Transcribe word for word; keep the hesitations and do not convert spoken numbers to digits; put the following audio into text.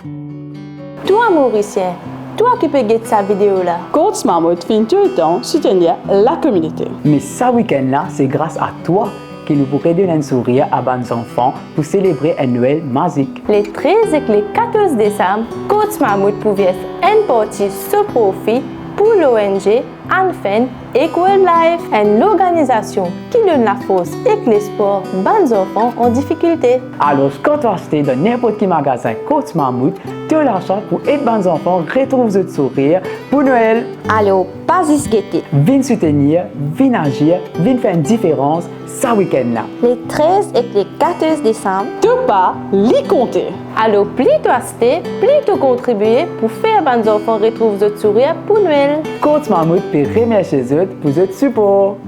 Twa Morisien, twa ki pe get sa video la. Courts Marmouth finn toultan soutenir lakominite. Me sa wikenn la, se gras a twa ki nou pou redonn enn sourir a bann zanfan pou selebre enn Nwel mazik. Le trez ek le katorz desam, Courts Marmouth pou vers enn parti so profi pou l'ONG Unfend ek World Life, enn lorganizasion ki donn lafors ek lespwar bann zanfan an difikilte. Alor, kan to aste dan ninport ki magazin Courts Marmouth, to larsans pou ed bann zanfan retrouv zot sourir pou Nwel. Alor, pa zis gete. Vinn soutenir, vinn azir, vinn fer enn diferans sa wikenn la. Le trez ek le katorz desam. To pa, li konte. Alor, pli to aste, pli to kontribie pou fer bann zanfan retrouv zot sourir pou Nwel. Courts Marmouth pe remersie zot pou zot sipor.